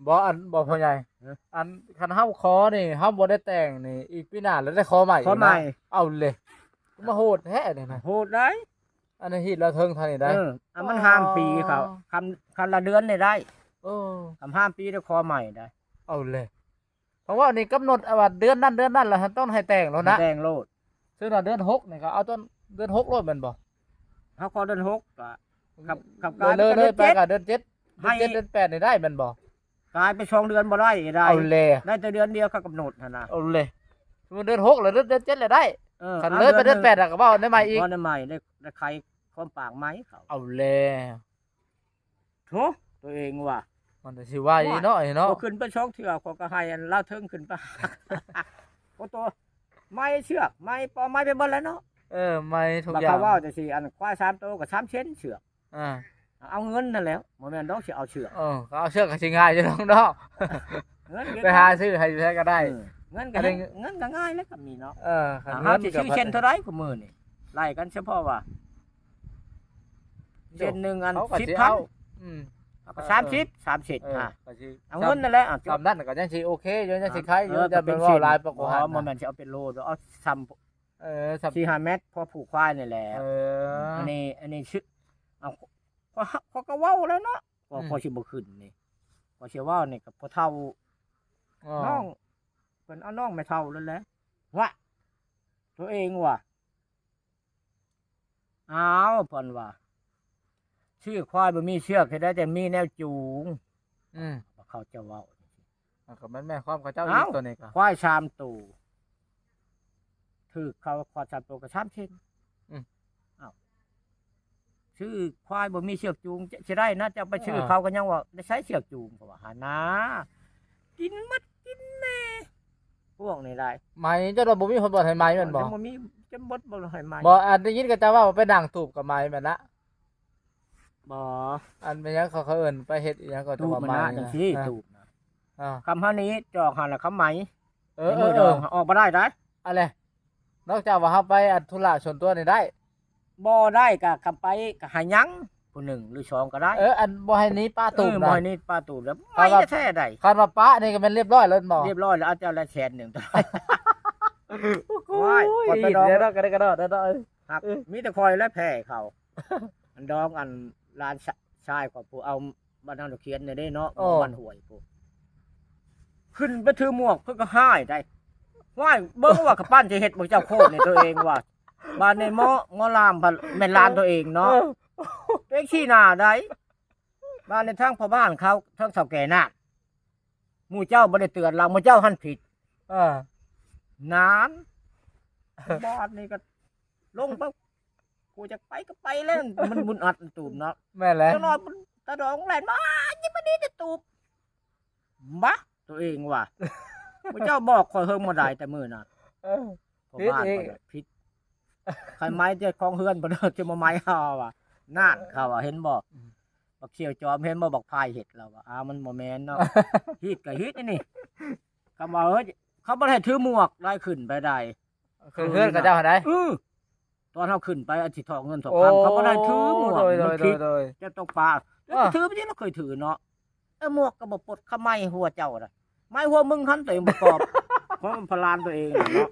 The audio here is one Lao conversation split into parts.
ບໍ່ ອັນ ບໍ່ພໍ່ໃຫຍ່ ຮະ ອັນ ຄັນເຮົາຂໍນີ້ ເຮົາບໍ່ໄດ້ແຕ່ງນີ້ ອີກປີໜ້າແລ້ວໄດ້ຂໍໃໝ່ ຂໍໃໝ່ ນະ ເອົາເລີຍ ມາໂຫດແທ້ນີ້ນະ ໂຫດໄດ໋ ອັນນັ້ນຮີດລະເທິງເທົ່ານີ້ໄດ໋ ເອີ ອັນມັນຫ້າມປີເຂົາ ອໍ ຄັນ ຄັນລະເດືອນນີ້ໄດ້ ເອີ ຄັນຫ້າມປີໄດ້ຂໍໃໝ່ໄດ໋ ເອົາເລີຍ ເພາະວ່ານີ້ກຳນົດວ່າເດືອນນັ້ນເດືອນນັ້ນລະ ຕ້ອງໃຫ້ແຕ່ງໂລດນະ ແຕ່ງໂລດ ເຊິ່ງວ່າເດືອນຫົກນີ້ກໍເອົາຕົ້ນເດືອນຫົກໂລດແມ່ນບໍ່? ເຮົາຂໍເດືອນຫົກກໍ ຄັບ ຄັບກາຍ ເລີຍ ເລີຍໄປກໍເດືອນເຈັດ ໃຫ້ ເດືອນເຈັດເດືອນແປດນີ້ໄດ້ແມ່ນບໍ່? ກາຍໄປສອງເດືອນບໍ່ໄດ້ ໄດ້ ເອົາແລ້ວ ໄດ້ແຕ່ເດືອນດຽວເຂົາກຳນົດຫັ້ນນະ ເອົາແລ້ວ ສົມມຸດເດືອນຫົກແລ້ວເດືອນເຈັດແລ້ວໄດ້ ເອີ ຄັນເລີຍໄປເດືອນແປດແລ້ວກໍເວົ້າໄດ້ໃໝ່ອີກ ເວົ້າໄດ້ໃໝ່ ໄດ້ ໄດ້ໄຂຄວາມປາກໃໝ່ເຂົາ ເອົາແລ້ວ ໂທ້ ຕົວເອງວ່າ ມັນຊິໄວເນາະ ໂອ້ຍ ເນາະ ບໍ່ຂຶ້ນໄປສອງເທື່ອ ຂ້ອຍກໍໃຫ້ອັນລາວເທິງຂຶ້ນໄປ ໂອ້ ຕົວໄມ້ເຊືອກ ໄມ້ປອມໄມ້ໄປເບິດແລ້ວເນາະ ເອີ ໄມ້ທຸກຢ່າງ ເຂົາເວົ້າຈັ່ງຊີ້ ອັນຄວາຍສາມໂຕກໍສາມເຊັນເຊືອກ ອ່າ ເອົາເງິນນັ້ນແຫຼ້ວ ບໍ່ແມ່ນດອກຊິເອົາເຊືອກ ເອີ ເອົາເຊືອກກໍຊິງ່າຍຢູ່ດອກເນາະ ເງິນ ໄປຫາຊື້ໃຫ້ຢູ່ໃສກໍໄດ້ ເອີ ເງິນກໍ ອັນນີ້ ເງິນກໍງ່າຍແລ້ວກໍມີເນາະ ເອີ ຄັນເຮົາຊິຊື້ເຊັນເທົ່າໃດ ເງິນກໍ ຄູ່ມື້ນີ້ ໄລ່ກັນສະເພາະວ່າ ເສັ້ນໜຶ່ງອັນ ເຂົາກໍ ສິບ ຊິເອົາ ພັນ ອືມ ເອົາກໍ ເອີ ສາມສິບ ສາມສິບ ເອີ ຫາ ກໍຊິ ເອົາເງິນນັ້ນແຫຼະ ອ່ະ ສ່ຳນັ້ນກໍຍັງຊິໂອເຄຢູ່ ຍັງຊິຂາຍຢູ່ ເອີ ຈະແມ່ນວ່າຫຼາຍປະກວ່າ ບໍ່ ບໍ່ແມ່ນຊິເອົາເປັນໂລດອກ ເອົາສ່ຳ ເອີ ສ່ຳ ສີ່ຫ້າແມັດ ພໍຜູກຄວາຍນີ້ແຫຼະ ເອີ ອັນນີ້ ອັນນີ້ຊຶ ເອົາ ຂ້ອຍ ຂ້ອຍກໍເວົ້າແລ້ວເນາະ ກໍ ອືມ ຂ້ອຍຊິບໍ່ຂຶ້ນນີ້ ຂ້ອຍຊິເວົ້ານີ້ກັບພໍ່ເຖົ້າ ອໍ ນ້ອງ ເພິ່ນເອົານ້ອງແມ່ເຖົ້ານັ້ນແຫຼະ ວະ ຕົວເອງວ່າ ອ້າວ ເພິ່ນວ່າ ຊື້ຄວາຍບໍ່ມີເຊືອກ ເຮັດໄດ້ແຕ່ມີແນວຈູງ ອືມ ເຂົາເຈົ້າເວົ້າ ມັນກໍແມ່ນຄວາມເຂົາເຈົ້າອີກ ເອົ້າ ຕົວນີ້ກໍ ຄວາຍສາມໂຕ ຖືກເຂົາຄວາຍສາມໂຕກໍສາມເຊັນ ອືມ ອ້າວ ຊື້ຄວາຍບໍ່ມີເຊືອກຈູງ ຈະ ຈະໄດ້ນະ ເຈົ້າໄປຊື້ ອ່າ ເຂົາກໍຍັງວ່າ ໄດ້ໃຊ້ເຊືອກຈູງ ເຂົາວ່າ ຫັ້ນນາ ກິນໝົດກິນແນ່ ພວກນີ້ໄດ໋ ໄໝ ເຈົ້າວ່າບໍ່ມີຄົນບໍ່ໃຫ້ໄໝແມ່ນບໍ່? ຍັງບໍ່ມີ ຈະໝົດບໍ່ໃຫ້ໄໝ ບໍ່ ອັນໄດ້ຍິນເຂົາເຈົ້າເວົ້າວ່າໄປນັ່ງຕູບກັບໄໝແມ່ນລະ ບໍ່ ອັນແມ່ນຫຍັງເຂົາ ເຂົາເອີ້ນໄປເຮັດອີ່ຫຍັງກໍ ຕູບມັນນະ ຈັ່ງຊີ້ ອ່າ ຕູບນະ ອ່າ ຄຳເຮົານີ້ຈອກຫັ້ນລະຄຳໄໝ ເອີ ໃນມື້ດອງ ເອີ ອອກບໍ່ໄດ້ໄດ໋ ອັນແລະ ນອກຈາກວ່າເຮົາໄປອັນທຸລະສ່ວນຕົວນີ້ໄດ້ ບໍ່ໄດ້ກໍຄຳໄປກໍໃຫ້ຍັງຜູ້ໜຶ່ງຫຼືສອງກໍໄດ້ ເອີ ອັນບໍ່ໃຫ້ໜີປ້າຕູບ ເອີ ນະ ບໍ່ໃຫ້ໜີປ້າຕູບແລ້ວ ໄໝແທ້ໃດ ຄັນວ່າປ້ານີ້ກໍແມ່ນລຽບຮ້ອຍແລ້ວແມ່ນບໍ່? ລຽບຮ້ອຍແລ້ວ ເອົາເຈົ້າລະແສນໜຶ່ງ ໂອ້ຍ ໂອ້ຍ ຂ້ອຍໄປດອງ ເດີເນາະ ກະໄດ້ກະດອດເນາະ ຮັກ ເອີ ມີແຕ່ຂ້ອຍແລະແພ້ເຂົາ ອັນດອງອັນຫຼານຊະ ຊາຍຂ້ອຍຜູ້ເອົາບ້ານເຮົານະຂຽນນີ້ເດ້ເນາະ ໂອ້ ບ້ານຫ້ວຍພຸ້ນ ຂຶ້ນໄປຖືໝວກເພິ່ນກໍຮ້າຍໄດ໋ ຫ້ວຍ ເບິ່ງວ່າກະປັ້ນຊິເຮັດບໍ່ເຈົ້າໂຄດນີ້ຕົວເອງວ່າ ບາດນີ້ໝໍ ໝໍລາມພັດແມ່ນຫຼານຕົວເອງເນາະ ເອີ ຕົວເອງຊີ້ໜ້າໄດ໋ ບາດນີ້ທັງພໍ່ບ້ານເຂົາ ທັງເຖົ້າແກ່ນາກ ໝູ່ເຈົ້າບໍ່ໄດ້ເຕືອນລາວ ໝູ່ເຈົ້າຫັ້ນຜິດ ເອີ ນານ ບາດນີ້ກໍລົງໄປ ກູຢາກໄປກໍໄປແລ້ວ ມັນບຸນອັດມັນຕູບເນາະ ແມ່ນແຫຼະ ຈັກໜ້ອຍຕາດອງແລ່ນມາ ຍິງມານີ້ຕະຕູບ ບາ ຕົວເອງວ່າ ໝູ່ເຈົ້າບອກຂ້ອຍເຫິງບໍ່ໄດ້ແຕ່ມື້ນັ້ນ ເອີ ພໍ່ບ້ານ ຜິດອີກ ຂ້ອຍຜິດ ຄັນໄໝແຕ່ຂອງເຮືອນບໍ່ໄດ້ ຈະມາໄໝເຮົາວ່າ ນັ້ນ ເຂົາວ່າ ເຫັນບໍ່ ອືມ ບັກຂຽວຈອມ ເຫັນບໍ່ບັກພາຍເຮັດ ລາວວ່າ ອ້າວ ມັນບໍ່ແມ່ນເນາະ ຮີດກໍຮີດອັນນີ້ ຄຳວ່າ ເອີຍ ເຂົາບໍ່ໄດ້ຖືໝວກໄດ້ຂຶ້ນໄປໄດ້ ເຮືອນ ເຮືອນເຂົາເຈົ້າຫັ້ນໃດ ເອີ ຕອນເຮົາຂຶ້ນໄປອັນຊິຖອກເງິນຖອກຄຳ ໂອ້ ເຂົາບໍ່ໄດ້ຖືໝວກ ໂດຍ ມັນຜິດ ໂດຍ ໂດຍ ເຈົ້າຕົກປາ ເອີ ແລ້ວຖືໄປຕິ ລາວເຄີຍຖືເນາະ ເອີ ໝວກກໍບໍ່ປົດ ເຂົາໄໝຫົວເຈົ້ານະ ໄໝຫົວມຶງຫັ້ນ ຕົວເອງບໍ່ຕອບ ເພາະມັນພະລານຕົວເອງນະເນາະ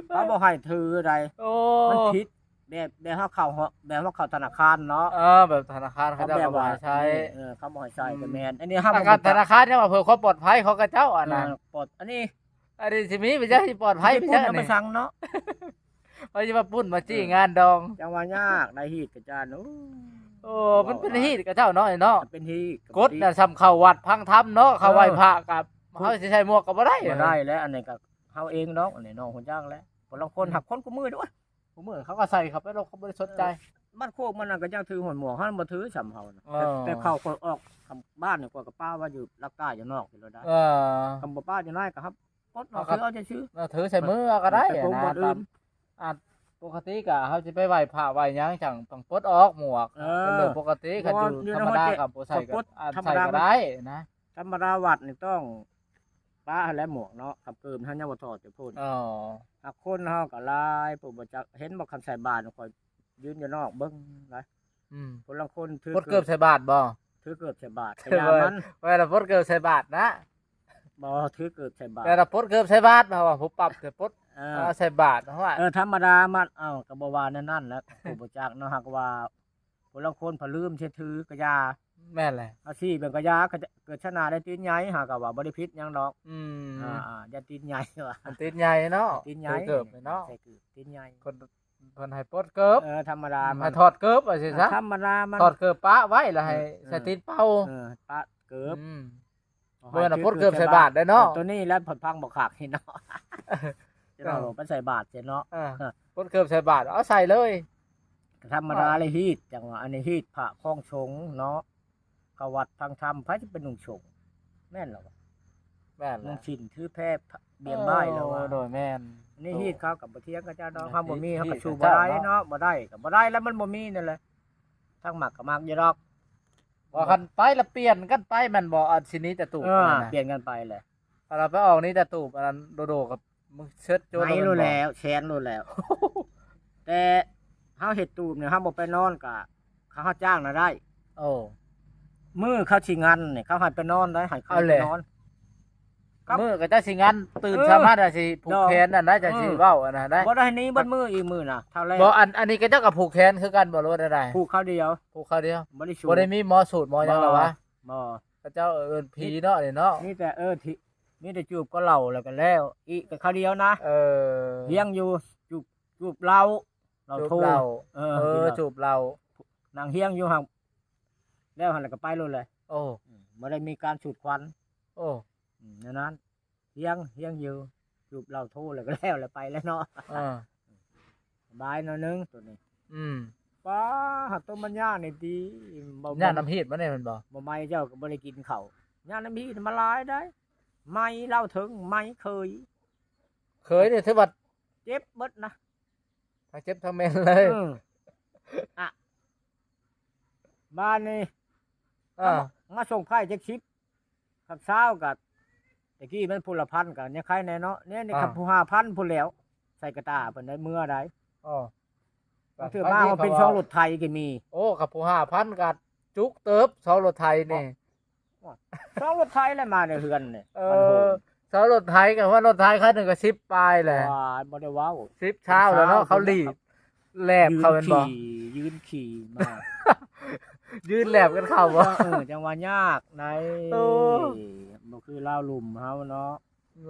ເຂົາບໍ່ໃຫ້ຖືໃດ ໂອ້ ມັນຜິດ ແບບ ແບບເຮົາເຂົ້າ ແບບເຮົາເຂົ້າທະນາຄານເນາະ ເອີ ແບບທະນາຄານເຂົາເຈົ້າກໍບໍ່ໃຫ້ໃຊ້ ເອີ ເຂົາບໍ່ໃຫ້ໃຊ້ ອືມ ກໍແມ່ນ ອັນນີ້ເຮົາ ທະນາຄານຍັງວ່າເພື່ອຄວາມປອດໄພຂອງເຂົາເຈົ້າ ອັນນັ້ນ ເອີ ປອດ ອັນນີ້ ອັນນີ້ຊິມີໄປຈັ່ງຊິປອດໄພໄປຈັ່ງນີ້ ໄປສັ່ງເນາະ ເຂົາຊິມາປຸ້ນມາຈີ້ ເອີ ງານດອງ ຈັ່ງວ່າຍາກໄດ້ຮີດກະຈານ ໂອ້ ໂອ້ ມັນເປັນຮີດກະເຈົ້າເນາະ ເນາະ ເປັນຮີດ ກົດນະ ສ່ຳເຂົ້າວັດຟັງທຳເນາະ ເອີ ເຂົ້າໄຫວ້ພະກະ ເຮົາຊິໃສ່ໝວກກໍບໍ່ໄດ້ ບໍ່ໄດ້ແລ້ວ ອັນນີ້ກະເຮົາເອງເນາະ ອັນນີ້ເນາະ ຮູ້ຈັກແລ້ວ ຄົນລາງຄົນ ອືມ ຮັກຄົນຄູ່ມື້ເດ້ ໂອ້ຍ ຄູ່ມື້ເຂົາກໍໃສ່ເຂົ້າໄປໂລດ ເຂົາບໍ່ໄດ້ສົນໃຈ ເອີ ບ້ານໂຄກມັນນະກໍຍັງຖືຫົວໝວກ ເຮົາບໍ່ຖືສ່ຳເຮົານະ ເອີ ແຕ່ ແຕ່ເຂົ້າຂ້ອຍອອກບ້ານນີ້ ຂ້ອຍກໍປະໄວ້ຢູ່ລັກກາຢູ່ນອກພຸ້ນແລ້ວໄດ໋ ເອີ ຄັນບໍ່ປະຢູ່ໃນກໍຮັບ ປົດອອກ ເອົາ ຄືເອົາຊື່ໆ ເອີ ຖືໃສ່ມືເອົາກໍໄດ້ ແຕ່ຄົນ ນະ ບໍ່ອື່ນ ຕາມ ອ່າ ປົກກະຕິກະເຮົາຊິໄປໄຫວ້ພະໄຫວ້ຫຍັງ ຈັ່ງຕ້ອງປົດອອກໝວກ ເອີ ເປັນເລື່ອງປົກກະຕິ ຄັນຢູ່ທຳມະດາກໍບໍ່ໃສ່ກໍ ອ່າ ໃສ່ກໍໄດ້ນະ ທຳມະດາວັດນີ້ຕ້ອງປະຫັ້ນແຫຼະໝວກເນາະ ກັບເກີມຫັ້ນຍັງບໍ່ຖອດຢູ່ພຸ້ນ ອໍ ຫາກຄົນເຮົາກໍຫຼາຍ ຜູ້ບໍ່ຈັກ ເຫັນບໍ່ ຄັນໃສ່ບາດຂ້ອຍຢືນຢູ່ນອກເບິ່ງໄດ໋ ອືມ ຄົນລາງຄົນຖື ປົດເກີບໃສ່ບາດບໍ່? ຖືເກີບໃສ່ບາດ ກະຢ່າມັນ ແມ່ນລະປົດເກີບໃສ່ບາດນະ ບໍ່ ຖືເກີບໃສ່ບາດ ແມ່ນລະປົດເກີບໃສ່ບາດ ເຮົາວ່າຜູ້ປັບແຕ່ປົດ ເອີ ເອົາໃສ່ບາດ ເຮົາວ່າ ເອີ ທຳມະດາມັນ ເອົ້າ ກະບໍ່ວ່າແນວນັ້ນແຫຼະ ຜູ້ບໍ່ຈັກເນາະ ຫາກວ່າ ຜູ້ລາງຄົນພະລືມຊິຖືກະຢ່າ ແມ່ນແຫຼະ ອາຊີບເປັນກະຢ່າ ເກີດຊາດໜ້າໄດ້ຕີນໃຫຍ່ ຫາກະວ່າບໍ່ໄດ້ຜິດຫຍັງດອກ ອືມ ອ່າໆ ຢ່າຕີນໃຫຍ່ວ່າ ມັນຕີນໃຫຍ່ເນາະ ຕີນໃຫຍ່ ຖືເກີບເນາະ ໃສ່ເກີບຕີນໃຫຍ່ ເພິ່ນ ເພິ່ນໃຫ້ປົດເກີບ ເອີ ທຳມະດາ ອືມ ມັນ ໃຫ້ຖອດເກີບວ່າຊີ້ຊະ ທຳມະດາມັນ ຖອດເກີບປະໄວ້ລະໃຫ້ ອືມ ໃສ່ຕີນເປົ່າ ເອີ ປະເກີບ ອືມ ບໍ່ແມ່ນວ່າປົດເກີບໃສ່ບາດໄດ້ເນາະ ໂຕນີ້ແຫຼະເພິ່ນຟັງບໍ່ຄັກເນາະ ຈະເອົາໄປໃສ່ບາດເສຍເນາະ ເອີ ປົດເກີບໃສ່ບາດ ເອົາໃສ່ເລີຍ ທຳມະດາເລີຍຮີດ ຈັ່ງວ່າອັນນີ້ຮີດພະຄອງສົງເນາະ ເຂົ້າວັດຟັງທຳ ໃຜຊິໄປນຸ່ງສົງ ແມ່ນລະວະ ແມ່ນແຫຼະ ນຸ່ງສິ້ນຖືແພບຽມບ່າຍລະວະ ໂດຍ ແມ່ນ ອັນນີ້ຮີດເຂົາກະບໍ່ຖຽງເຂົາເຈົ້າດອກ ເຮົາບໍ່ມີເຮົາກະສູ້ບໍ່ໄດ້ເນາະ ບໍ່ໄດ້ກະບໍ່ໄດ້ລະ ມັນບໍ່ມີນັ້ນແຫຼະ ທັງມັກກະມັກຢູ່ດອກ ວ່າຄັນໄປລະປ່ຽນກັນໄປແມ່ນບໍ່ ອັນຊິໜີແຕ່ຕູບ ເອີ ນັ້ນນະ ປ່ຽນກັນໄປແຫຼະ ຄັນລະໄປອອກໜີແຕ່ຕູບ ອັນນັ້ນໂດໂດກັບມຶງເຊີດໂຈນ ໄໝໂລດແລ້ວ ແຊນໂລດແລ້ວ ແຕ່ເຮົາເຮັດຕູບນີ້ ເຮົາບໍ່ໄປນອນກະ ເຂົາເຮົາຈ້າງນະໄດ້ ໂອ້ ມື້ເຂົາຊິງັນນີ້ ເຂົາໃຫ້ໄປນອນໄດ໋ ໃຫ້ເຄີຍໄປນອນ ມື້ເຂົາເຈົ້າຊິງັນ ຕື່ນເຊົ້າມາແລ້ວຊິຜູກແຂນນັ້ນໄດ໋ ຈັ່ງຊິເວົ້າອັນນັ້ນໄດ໋ ບໍ່ໄດ້ໜີເບິດມື້ອີກມື້ນະ ເທົ່າແລກ ບໍ່ ອັນ ອັນນີ້ເຂົາເຈົ້າກະຜູກແຂນຄືກັນບໍ່ ຫຼືວ່າແນວໃດ ຜູກຄາວດຽວ ຜູກຄາວດຽວ ບໍ່ໄດ້ສູດ ບໍ່ໄດ້ມີໝໍສູດໝໍຫຍັງລະວະ ບໍ່ ເຂົາເຈົ້າເອີ້ນຜີເນາະ ນີ້ເນາະ ມີແຕ່ ເອີ ທີ່ ມີແຕ່ຈູບກັບເຫຼົ້າແລ້ວກະແລ້ວ ອີກກະຄາວດຽວນະ ເອີ ຮຽງຢູ່ ຈູບ ຈູບເຫຼົ້າ ເຫຼົ້າໂທ ເຫຼົ້າ ເອີ ເອີ ຈູບເຫຼົ້າ ນັ່ງຮຽງຢູ່ຫັ້ນ ແລ້ວຫັ້ນລະກະໄປໂລດແຫຼະ ໂອ້ ອືມ ບໍ່ໄດ້ມີການສູດຄວັນ ໂອ້ ອືມ ແນວນັ້ນ ຮຽງ ຮຽງຢູ່ ຈູບເຫຼົ້າໂທແລ້ວກະແລ້ວ ແລ້ວໄປແລ້ວເນາະ ເອີ ສະບາຍໜ້ອຍໜຶ່ງໂຕນີ້ ອືມ ປ້າ ຫາກໂຕມັນຍາກນີ້ຕິ ບໍ່ ຍາກນຳຮີດມັນນີ້ແມ່ນບໍ່ ບໍ່ໄໝເຈົ້າກະບໍ່ໄດ້ກິນເຂົ້າ ຍາກນຳຮີດມັນຫຼາຍໄດ໋ ໄໝເລົາເຖິງ ໄໝເຄີຍ ເຄີຍນີ້ຖືວ່າເຈັບເບິດນະ ທັງເຈັບທັງແມ່ນເລີຍ ອືມ ອະ ບາດນີ້ ເອີ ມາ ມາສົ່ງໄພ້ຈັກສິບ ກັບຊາວກະ ແຕ່ກີ້ມັນຜູ້ລະພັນກະຍັງໄຄແດ່ເນາະ ແນວນີ້ ອ່າ ຄັນຜູ້ຫ້າພັນພຸ້ນແລ້ວ ໃສ່ກະຕ່າເພິ່ນໄດ້ເມືອໄດ໋ ອໍ ບາງເທື່ອມາເປັນສອງລົດໄຖກະມີ ໂອ້ ຄັນຜູ້ຫ້າພັນກະຈຸກເຕີບ ສອງລົດໄຖນີ້ ສອງລົດໄຖແຫຼະມາໃນເຮືອນນີ້ ເອີ ສອງລົດໄຖກະວ່າລົດໄຖຄັນໜຶ່ງກະສິບປາຍແຫຼະ ບໍ່ໄດ້ເວົ້າ ສິບຊາວແລ້ວເນາະ ເຂົາລີດແຫຼບເຂົາແມ່ນບໍ່ ຢືນຂີ່ມາ ຢືນແຫຼບກັນເຂົ້າບໍ່ ເອີ ຈັ່ງວ່າຍາກໃດ໋ ໂອ້ ບໍ່ຄືລາວລຸ່ມເຮົາເນາະ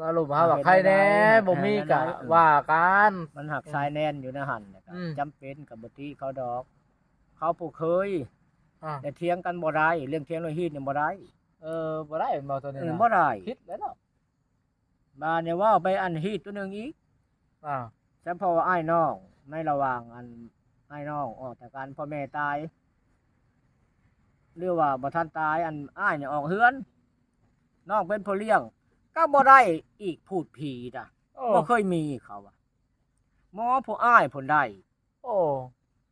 ລາວລຸ່ມເຮົາວ່າໄຄແດ່ ບໍ່ມີກະວ່າກັນ ມັນຫາກຊາຍແດນຢູ່ໃນຫັ້ນ ອືມ ຈຳເປັນກະບໍ່ຕິເຂົາດອກ ເຂົາຜູ້ເຄີຍ ອ່າ ແຕ່ຖຽງກັນບໍ່ໄດ້ ເລື່ອງຖຽງເລື່ອງຮີດນີ້ບໍ່ໄດ້ ເອີ ບໍ່ໄດ້ແມ່ນບໍ່ໂຕນີ້ນະ ບໍ່ໄດ້ ຜິດແລ້ວເນາະ ບາດນີ້ເວົ້າໄປອັນຮີດໂຕໜຶ່ງອີກ ອ່າ ສະເພາະວ່າອ້າຍນ້ອງ ໃນລະຫວ່າງອັນອ້າຍນ້ອງອອກຈາກກັນ ພໍ່ແມ່ຕາຍ ຫຼືວ່າບໍ່ທັນຕາຍ ອັນອ້າຍນີ້ອອກເຮືອນ ນ້ອງເປັນພໍ່ລ້ຽງ ກະບໍ່ໄດ້ອີກ ພູດຜີນະ ໂອ້ ບໍ່ເຄີຍມີ ເຂົາວ່າ ໝໍຜູ້ອ້າຍພຸ້ນໄດ້ ໂອ້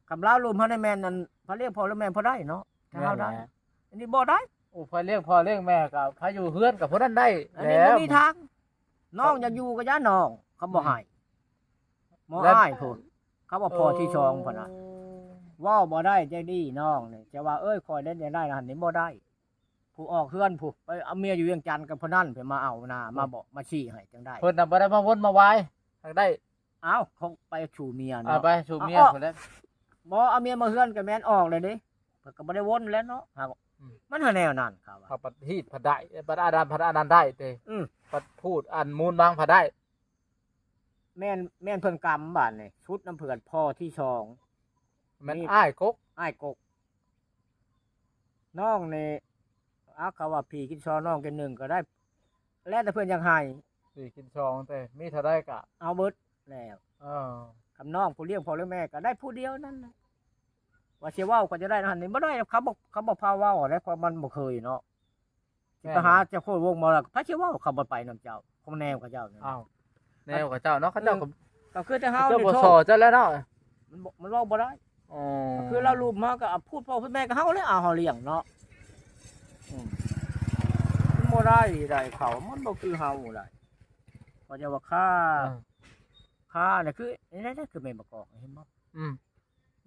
ຄຳລາວລຸ່ມເຮົານີ້ແມ່ນອັນ ພະລ້ຽງພໍ່ແມ່ບໍ່ໄດ້ເນາະ ຖ້າເຮົາໄດ້ ແມ່ນແຫຼະ ອັນນີ້ບໍ່ໄດ້ ໂອ້ ພະລ້ຽງພໍ່ລ້ຽງແມ່ກະ ໃຜຢູ່ເຮືອນກະຜູ້ນັ້ນໄດ້ ອັນນີ້ບໍ່ມີທາງ ນ້ອງຢາກຢູ່ກະຢ່ານ້ອງ ເຂົາບໍ່ໃຫ້ ໝໍອ້າຍພຸ້ນ ເຂົາວ່າພໍ່ທີສອງພຸ້ນນະ ເວົ້າບໍ່ໄດ້ ຈັ່ງນີ້ນ້ອງນີ້ ຈະວ່າ ເອີຍ ຂ້ອຍໄດ້ ໄດ້ຫັ້ນນີ້ບໍ່ໄດ້ ຜູ້ອອກເຮືອນຜູ້ ໄປເອົາເມຍຢູ່ວຽງຈັນກັບຜູ້ນັ້ນ ເພິ່ນມາເອົານາ ມາບອກ ມາຊີ້ໃຫ້ ຈັ່ງໃດ ເພິ່ນນະບໍ່ໄດ້ມາວົນມາວາຍ ຫາກໄດ້ ອ້າວ ເຂົາໄປສູ່ເມຍເນາະ ເອົາໄປສູ່ເມຍພຸ້ນແຫຼະ ບໍ່ເອົາເມຍມາເຮືອນກະແມ່ນອອກແລ້ວເດ້ ເພິ່ນກະບໍ່ໄດ້ວົນແລ້ວເນາະ ຫາກ ອືມ ມັນຫາແນວນັ້ນ ເຂົາວ່າ ເຂົາປະທີດພັດໄດ້ ປະອັນນັ້ນພັດອັນນັ້ນໄດ້ເດ້ ອືມ ປະພູດອັນມູນມັງພັດໄດ້ ແມ່ນ ແມ່ນເພິ່ນກຳບາດນີ້ ຊຸດນຳເພິ່ນພໍ່ທີສອງ ແມ່ນ ນີ້ ອ້າຍກົກ ອ້າຍກົກ ນ້ອງນີ້ ອາ ເຂົາວ່າຜີກິນຊອງ ນ້ອງກິນໜຶ່ງກະໄດ້ ແລ້ວແຕ່ເພິ່ນຢາກໃຫ້ ຜີກິນຊອງແຕ່ມີເທົ່າໃດກະເອົາເບິດແລ້ວ ເອີ ຄຳນ້ອງຜູ້ລ້ຽງພໍ່ລ້ຽງແມ່ກະໄດ້ຜູ້ດຽວນັ້ນແຫຼະ ວ່າຊິເວົ້າກະຈະໄດ້ຫັ້ນນີ້ ບໍ່ໄດ້ ເຂົາບໍ່ ເຂົາບໍ່ພາເວົ້າແຫຼະ ເພາະມັນບໍ່ເຄີຍເນາະ ຊິໄປຫາເຈົ້າໂຄດວົງໝໍລຳ ໃຜຊິເວົ້າ ເຂົາບໍ່ໄປນຳເຈົ້າ ຂອງແນວເຂົາເຈົ້ານັ້ນ ອ້າວ ແນວເຂົາເຈົ້າເນາະ ເຂົາເຈົ້າກະ ອືມ ກະຄືແຕ່ເຮົາ ເຂົາເຈົ້າບໍ່ສໍ້ເຈົ້າແລ້ວເນາະ ມັນບໍ່ ມັນເວົ້າບໍ່ໄດ້ ອໍ ກະຄືລາວລຸ່ມມາກະ ອາ ພູດພໍ່ພູດແມ່ກະເຮົາແຫຼະ ເອົາເຮົາລ້ຽງເນາະ ອືມ ມັນບໍ່ໄດ້ໃດ ເຂົາ ມັນບໍ່ຄືເຮົາໃດ ເຂົາເຈົ້າວ່າຂ້າ ເອີ ຂ້ານີ້ຄື ນີ້ ນີ້ ຄືແມ່ນບາກອກ ເຫັນບໍ່ ອືມ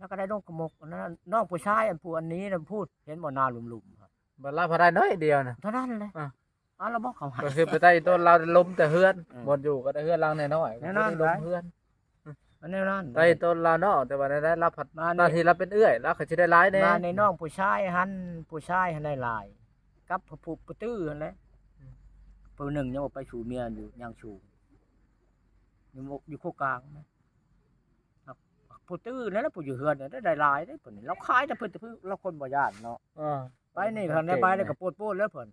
ລາວກະໄດ້ດົງກະມົກ ອັນນັ້ນ ນ້ອງຜູ້ຊາຍ ອັນຜູ້ອັນນີ້ນະ ພູດ ເຫັນບໍ່ ໜ້າລຸ່ມໆ ບັດລາວພັດໄດ້ໜ້ອຍດຽວນະ ເທົ່ານັ້ນແຫຼະ ອ່າ ເອົາລະບໍ່ເຂົາໃຫ້ ກໍຄືໄປໄຕ່ຕົ້ນລາວລົມແຕ່ເຮືອນ ອືມ ບ່ອນຢູ່ກໍໄດ້ເຮືອນຫຼັງນ້ອຍໆ ແນວນັ້ນ ກໍບໍ່ໄດ້ລົມເຮືອນ ແນວນັ້ນ ໄຕ່ຕົ້ນລາວເນາະ ແຕ່ວ່າໄດ້ ໄດ້ລາວພັດ ມານີ້ ໜ້າທີ່ລາວເປັນເອື້ອຍ ລາວກໍຊິໄດ້ຫຼາຍແດ່ ມາໃນນ້ອງຜູ້ຊາຍຫັ້ນ ຜູ້ຊາຍຫັ້ນໄດ້ຫຼາຍ ກັບຜູ້ ຜູ້ ຜູ້ຕື້ຫັ້ນແຫຼະ ອືມ ຜູ້ໜຶ່ງຍັງບໍ່ໄປສູ່ເມຍຢູ່ ຍັງສູ່ ຢູ່ ຢູ່ໂຄກາງນະ ຜູ້ຕື້ນັ້ນແຫຼະ ຜູ້ຢູ່ເຮືອນນັ້ນໄດ້ຫຼາຍເດ້ ເພິ່ນລາວຂາຍແຕ່ເພິ່ນ ແຕ່ເພິ່ນລາວຄົນບໍ່ຢ້ານເນາະ ເອີ ໄປນີ້ ເອີ ຄັນໄດ້ໄປແລ້ວກໍໂປດໆແລ້ວເພິ່ນ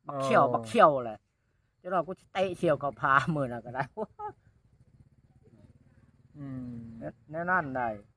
ບັກຂຽວ ເອີ ບັກຂຽວແຫຼະ ເຈົ້ານ້ອຍ ກູຊິເຕະຂຽວເຂົາພາມື້ນັ້ນກໍໄດ້ ອືມ ແນວ ແນວນັ້ນໄດ໋